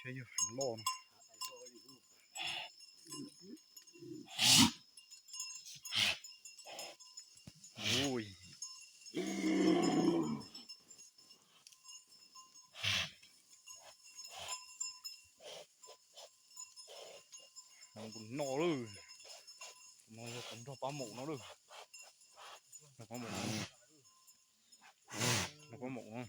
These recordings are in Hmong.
Yog heev loj no. Ui. Noj lawm. No yog tus nrog pab maum no lawm. Nrog pab maum no.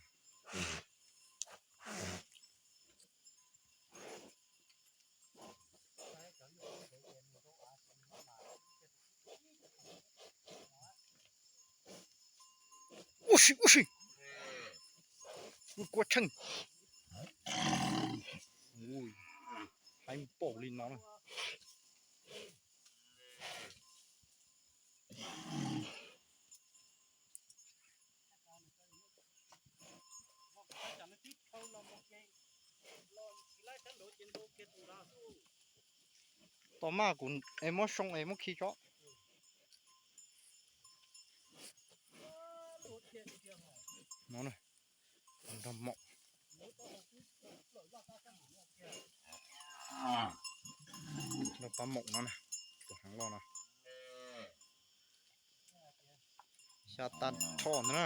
Ub si, ub si. Ub, kua tsheej. Ub, haib npaum li no na. Tos maj kuv es muab soo es muab khi tso. No na, nrog maum. Nrog pab maum no na, tus heev loj no. Xya tag rho ntag na.